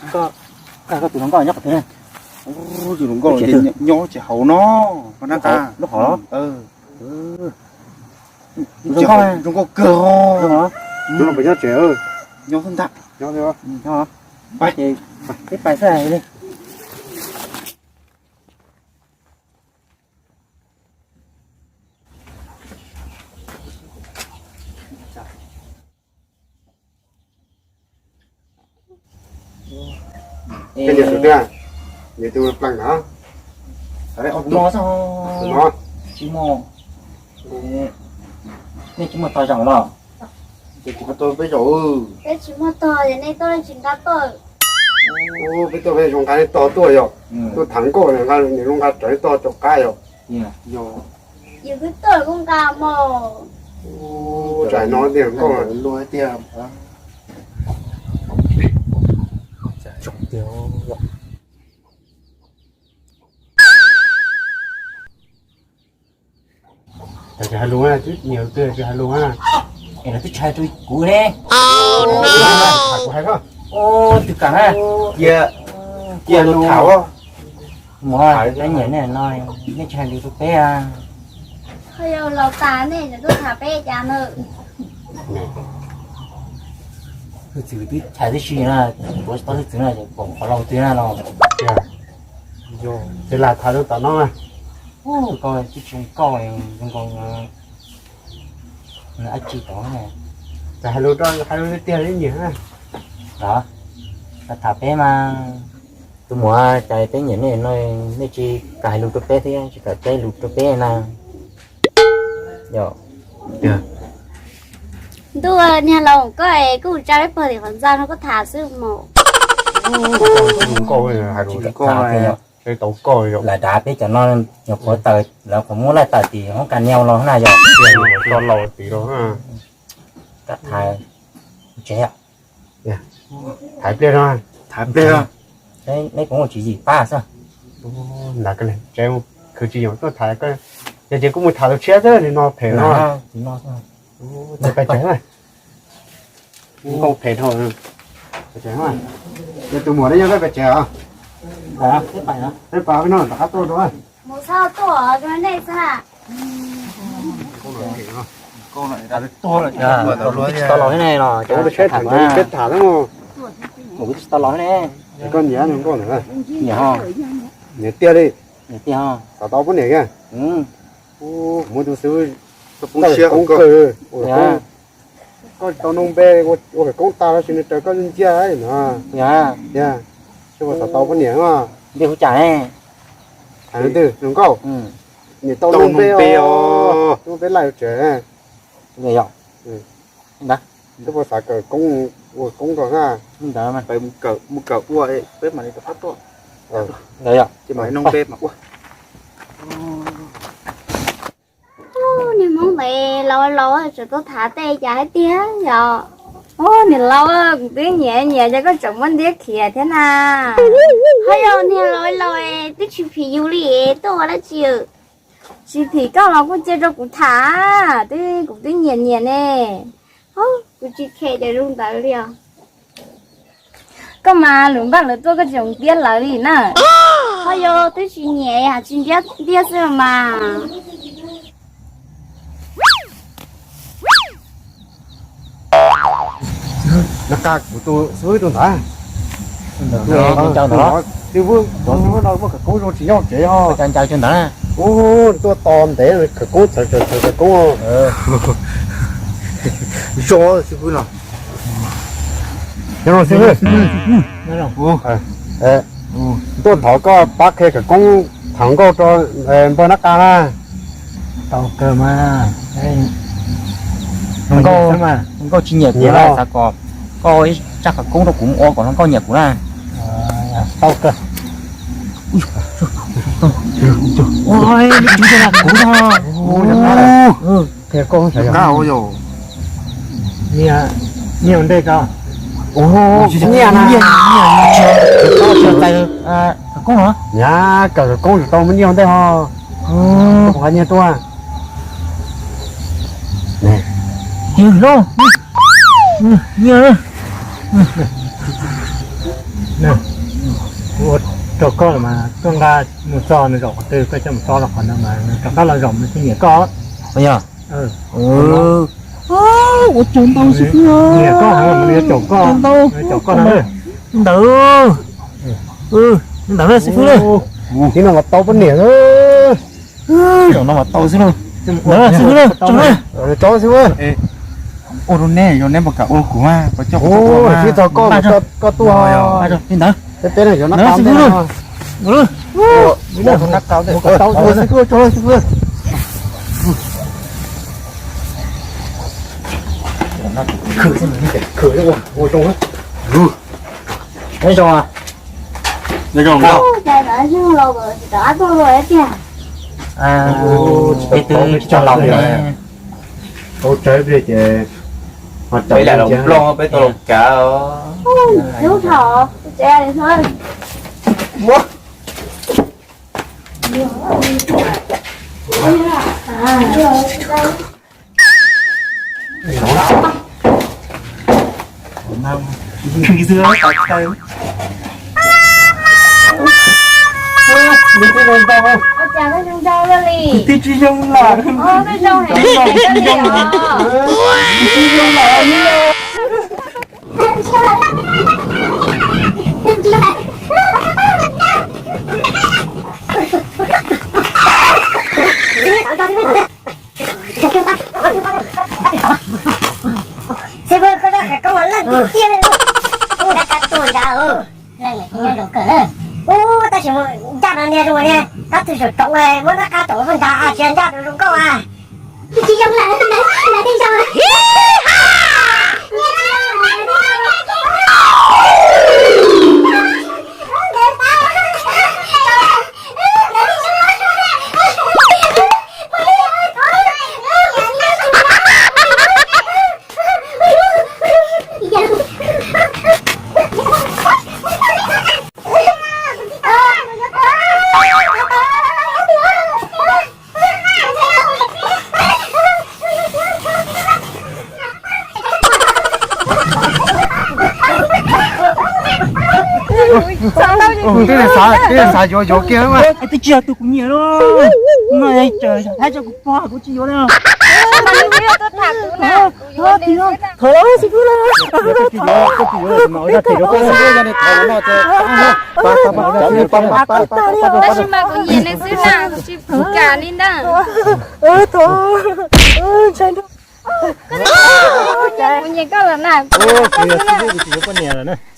Koj, koj tus hluas nkauj nyob qhov twg? Tus hluas nkauj nyob ces hauv no, lub hauv los? Zoo nkauj kawg os. Nyob tsev, nyob ntag. Peb pais xwb li. Peb niam tus twg? Niam tus plees na. Tus no, tus no. Tsis muaj, nej tsis muaj tog zaum los? Ces kuv qhov tog peb zaum. Peb tsis muaj tog es nej tuaj tsis nqa toj. Peb tuaj peb zoo nqa nej tog tuaj yog. Tuaj tham nkauj nqa, nws zoo nqa raws nej tog rov qab yog. Yus twb tuaj kuj nqa mos. Tsam no tiag nkauj luag tiag. Tsis hais lus, twb nyiam twg tsis hais lus. Es lawv twb tsis hais rau kuv ne. Kuv hais koj. Twg kam na? Cia, cia lus tham. Muam, peb nyiam nej no, nej tsis hais lus rau peb. Ho yog laus tas nej tseem tuaj tham peb cas na? Hwj txwv twb hais tib si na, kuv tsis tau hwj txwv na, pom qhov laus twg na no. Ces lam tham rau tom no. Koj twb tsis zoo nkauj, zoo nkauj ab tsi tom. Ces hais lus rau, hais lus tiag tiag nyiam na. Los, tham peb mas. Tus muam, cas peb nyiam nej no, nej tsis kam hais lus rau peb thiab, tsis kam peb lus rau peb na. Yog. Ntuj, niag laus koj es kuj tsa peb pog tim qhov ntxa no koj tham xwb mus. Tsis kam tham thiab yog. Tau koj yog. Lam dav peb cov no, nyuam qhuav tawm lawv qhuav muab laij tawm tim hoob kas nias los na yog. Tso laus tim los. Tham tsev. Tham pliag no. Tham pliag. Neb kuv mus tswv yim pab xwb. Ntawd khwv tsis nyuam tuaj tham, yog ces kuj mus tham tus tshiab xwb, nim no phem no. Pais tsev. Nkauj phem dhau. Ces tus muam ne yog peb pais tsev os. Peb pais no rov qab tuaj rau. Mus txhob tuaj rau nej xwb na. Tsis tau los thiab ne no, peb tham xwb. Mus kuv twb tsis tau los thiab ne. Koj nyiam nkauj ntawd? Nyiam ho. Nyiam tiag li. Nyiam tiag ho. Xav tau poj niam kiag. Kuv muab tus xwb. Koj tsis tau nug npe, ua khawv koob tag los sis nws raws koj ncaj no. Yog, xyov puas xav tau poj niam. Npe hu cas ne? Hais twg, hluas nkauj? Nyiam tau nug npe os. Nug npe laij tsev. Xyov puas xav kawm koob, ua koob rau na. Mus kawm ua peb mam li rov qab tuaj. Ces mam li nug npe mas ua. Niag hmoob ntawd laus laus tseem tuaj tham tej cas hais tiag yog. Niam laus, kuv twb nyiam nyiam ces koj tseem muab ntiab khiav thiab na. Ho yog niag laus laus twb tsis phim yus li, tuaj ua dab tsi? Tsis phim koj los kuj cia rau kuv tham, twb kuv twb nyiam nyiam ne. Kuv tsis khem ces zoo ntawd li os. Koj mas lwm npaj lwm tuaj koj tsis zoo ntiab lawv li na. Ho yog twb tsis nyiam tsis ntiab ntiab xwb los mas. Nqa kuv tus xub tus ntawd. Twb muaj khawv koob zoo tsis nyob tsev os. Ua tuaj tos ntev khawv koob txawv txawv khawv koob. Zoo xib fwb no. Nyob zoo xib fwb. Tuaj thov koj pab qhia khawv koob tham nkauj rau npawg Nab Qa na. Tau kawg mas. Nkauj, nkauj tsis nyiam kuv na, xav kom koj ua ib tsab khawv koob rau kuv mus ua kom nkauj nyiam kuv na. Tau kawg. Ui, ua, kuv no. Qhia koj, nyiaj ua ntej tso. Nyiaj na. Koob no. Nyab kawm koob tsis tau muaj nyiaj ua ntej ho. Nyiaj tuaj. Nyiaj. Ua rau koj los mas koj nqa mus tso nws zaum qhov twg koj coj mus tso rau qhov ntawd mas nws rov qab los zaum nws thiaj nyiam koj. Yog. Ua tsaug ntau xib fwb. Nyiam koj heev mas nws yuav caum koj, nws caum koj no. Ntawd, ntawd xib fwb na. Tib no mas tau poj niam. Zaum no mas tau xwb lauj. Ntawd xib fwb na, tsaug na. Tsaug xib fwb. Ua rau neb, yog neb puas kam ua kuv mas, puas coj kuv ua mas. Tib txog koj, koj tuaj li ntawd. Peb peb no yuav nab qau ntej no. Ua xib fwb, tsaug xib fwb. Khwv, khwv, ua zoo. Neb zoo. Neb zoo. Cas yeej los tsis rov qab tuaj dua tiag. Peb twb tsis tau laus li. Ua tsaug ces peb lam los nplooj peb tau los kav os. Ub, hlub dhau tsev li xwb. Nws twb zoo ntau. Ua cas koj zoo nraug luaj li? Kuv twb tsis zoo lawm. Koj zoo heev li os. Kuv tsis zoo lawm. Xib fwb, koj noj qab koj ua leej twg tiag li, noj qab tuaj nrad. Leej niam txiv nyob zoo kawg. Ub, tab sis ncaj no niag zoo niag, tab twg zaum rau muab noj qab rau ua nrad, tsis ncaj rau zoo nkauj a. Tsis zoo lawm, lawv tej zoo. Twb xav, twb xav yuav yuav kiag mas. Twb tsis yog tus kuv nyiam lauj. No, hais rau kuv pog kuv tsis yuav li. Thov xib fwb lauj. Tab sis mas kuv nyiam nws xwb na, kuv tsis kam li ntag. Kuv nyiam koj lawm na.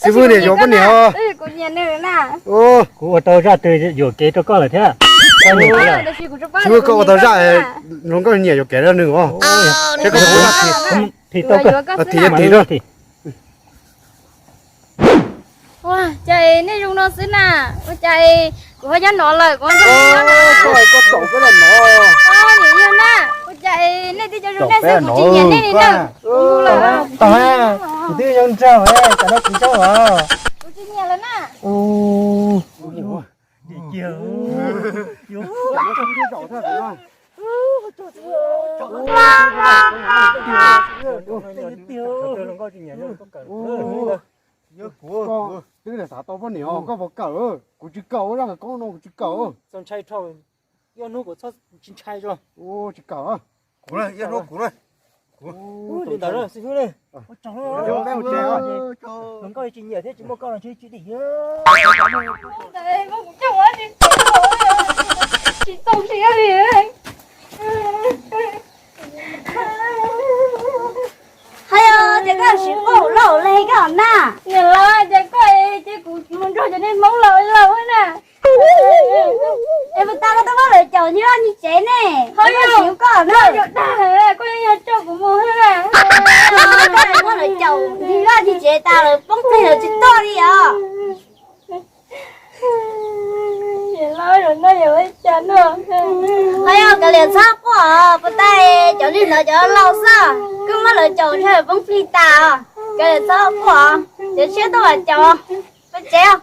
Xib fwb niam yuav poj niam os. Kuv nyiam nws na. Kuv ua tau zaj twg yuam kev rau koj lawm thiab. Xib fwb, koj ua tau zaj zoo nkauj nyiam yuam kev rau nws os. Seb koj puas muaj zaj twg. Thim tau koj. Thim, thim rau. Ua cas nej zoo no xwb na? Ua cas kuv ho nyob no lawm, kuv ho nyob no na? Koj, koj txaus koj los no. Niam yog na, ua cas nej twb cov zoo nej xwb kuv tsis nyiam nej li na. Kuv mus lawm. Tau, kuv twb zoo nraug, cas no kuv zoo os. Kuv tsis nyiam lawm na. Yog kuv, kuv twb xav tau poj niam os, koj puas kawm? Kuv tsis kawm, zaj kawm koob no kuv tsis kawm. Txaus ntshai dhau, ib hnub kuv txhob tsis ntshai tso. Tsis kawm. Kuv na, ib hnub kuv na. Li ntawd xib fwb ne. Ua tsaug, hluas nkauj tsis nyiam thiab tsis muaj koj los ntshe tsis dim. Tsis txaus siab li. Hais tias koj siv qoj hauv lauj, leej koj na. Niam laus, ces koj ces kuv mus nrog cov niag Hmoob laus laus na. Es puas tas koj twb muab lawv caum nyob nyob tsev ne? Ho koj yog siv koj na. Koj dag, koj yeej yog coj kuv mus na. Koj muab lawv caum nyob nyob tsev tas lawv poob qig lawv tsis tuaj li os. Qhov yog kav liam txhob quaj, puas tas cov neeg ntawd cov laus xwb, kuj muab lawv caum ntshe poob plig tas. Kav liam txhob quaj, cov tshiab tuaj mam caum peb tsev.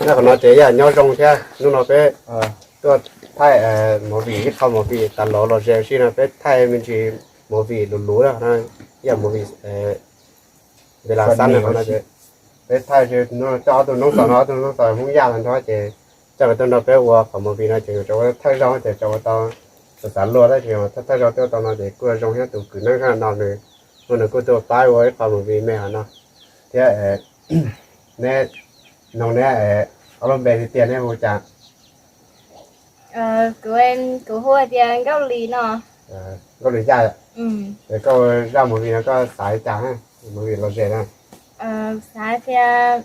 Qhov no ces yog nyob zoo thiab, hnub no peb tuaj thaij movie, ib qho movie tas los los zes si no peb thaij me ntsis movie luv luv na, yog movie Npe Las Xab no. Peb thaij coj ob tug noob xaus no, ob tug noob xaus Hmoob Yaj los nrog ces coj lawv tuaj nrog peb ua qhov movie no ces tsuas ua thawj zaug ces tsuas ua tau xav xav luag tab sis thawj zaug tuaj tau no ces kuj zoo thiab. Tus kwv Neeb no nws, nws kuj tuaj pab ua ib qho movie me hov no thiab. Neb noog neb ob lub npe tiag tiag neb hu cas? Kuv, kuv hu tias Nkauj Lis no. Nkauj Lis Yaj. Es koj zaj movie no koj xav li cas, movie los zes na? Xav tias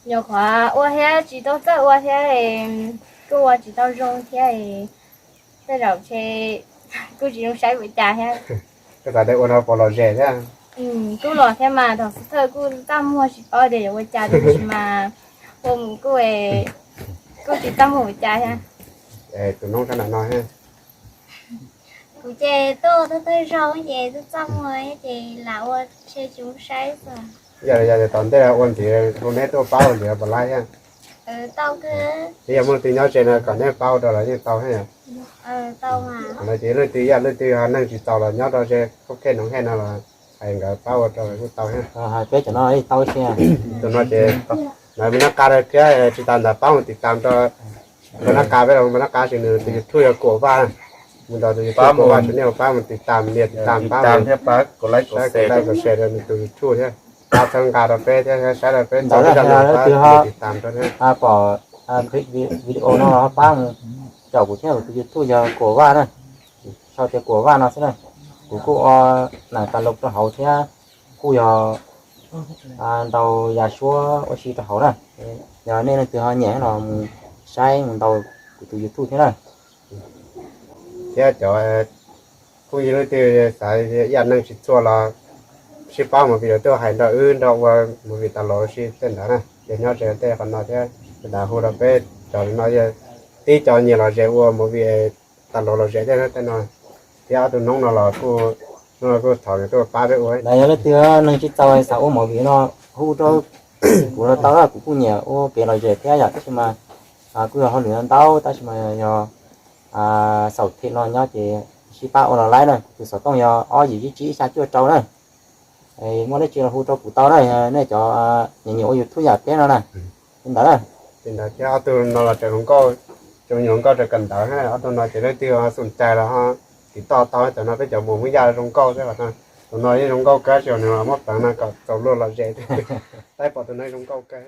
nyuam qhuav ua thiab tsis tau txawj ua thiab, kuj ua tsis tau zoo thiab, tej zaum ntshe kuj tsis zoo saib ua cas thiab. Koj xav tias ua no puas los zes thiab? Kuj los thiab mas, thaum xub thawj kuj txaj muag tsis paub tias yuav ua cas tab sis mas ua mus kuj, kuj tsis txaj muag ua cas thiab. Tus noob sab nram no thiab. Kuv ces tuaj thawj thawj zaug ces tuaj txaj muag ces lam ua ntshe tsis zoo saib xwb. Yog, yog tom ntej ua ntxiv hu neb tuaj pab ua ntxiv puas laib thiab? Yog muaj leej twg nyob ze no kom neb pab ua rau los yeej tau thiab. No ces leej twg yog leej twg ho neeg tsis txaus los nyob rau ze khub khej noov hej no los hais nkawd pab ua rau los kuj tau thiab. Peb cov no tau si. Tus no ces nab qa rau thiab tsis tas ntawd pab mus tiv tam rau, nab qa peb los nab qa ces nws tus YouTube yog Kuam Vaj, mus ntaus tus YouTube Kuam Vaj channel pab mus tiv tam, nias tiv tam pab, saib kom like kom share rau nws tus YouTube thiab, pab txhawb nqa rau peb thiab saib rau peb txhua zaj no pab mus tiv tam rau thiab. Pom clip video no pab mus caum kuv thiab, kuv tus YouTube yog Kuam Vaj na, sau tias Kuam Vaj no xwb na. Kuv kuj ua nas tas lus rau hauv thiab, kuj yog ntaus yam suab ua si rau hauv na. Yog nej leej twg ho nyiam no mus saib mus ntaus kuv tus YouTube thiab na. Thiab cov phooj ywg leej twg xav ib yam neeg tsis txhua los sib pab movie los tuaj hais nrog wb nrog ua movie tas los ua si tej ntawd na, ces nyob ze tej qhov no thiab. Sawv daws hu rau peb cov no yog tib cov nyiam los zes ua movie tas los los zes thiab tej no. Thiab ob tug noob no los kuj, hnub no kuj thov nws tuaj pab peb ua. Yog leej twg neeg tsis txaus xav ua movie no hu rau kuv los tau, kuv kuj nyiam ua kev los zes thiab yom, tab sis mas kuj yog hauj lwm ntau tab sis mas yog xaum them no nyob ces sib pab ua los laib na. Kuv tus xov tooj yog ob yim ib tsib xya cuaj rau na. Muaj dab tsi los hu rau kuv tau na, nej cov nyiam nyiam ua YouTube yam peb no na. Li ntawd na. Li ntawd thiab ob tug no los tseem hluas nkauj, tseem hluas nkauj tseem kawm ntawv, ob tug no ces leej twg xum cai los ho tiv toj tau, cov no peb cov muam Hmoob Yaj zoo nkauj thiab. Tus no yeej zoo nkauj kawg, tsis yog nws muab pleev no kom txaus luag los zes. Tab pom tus no zoo nkauj kawg.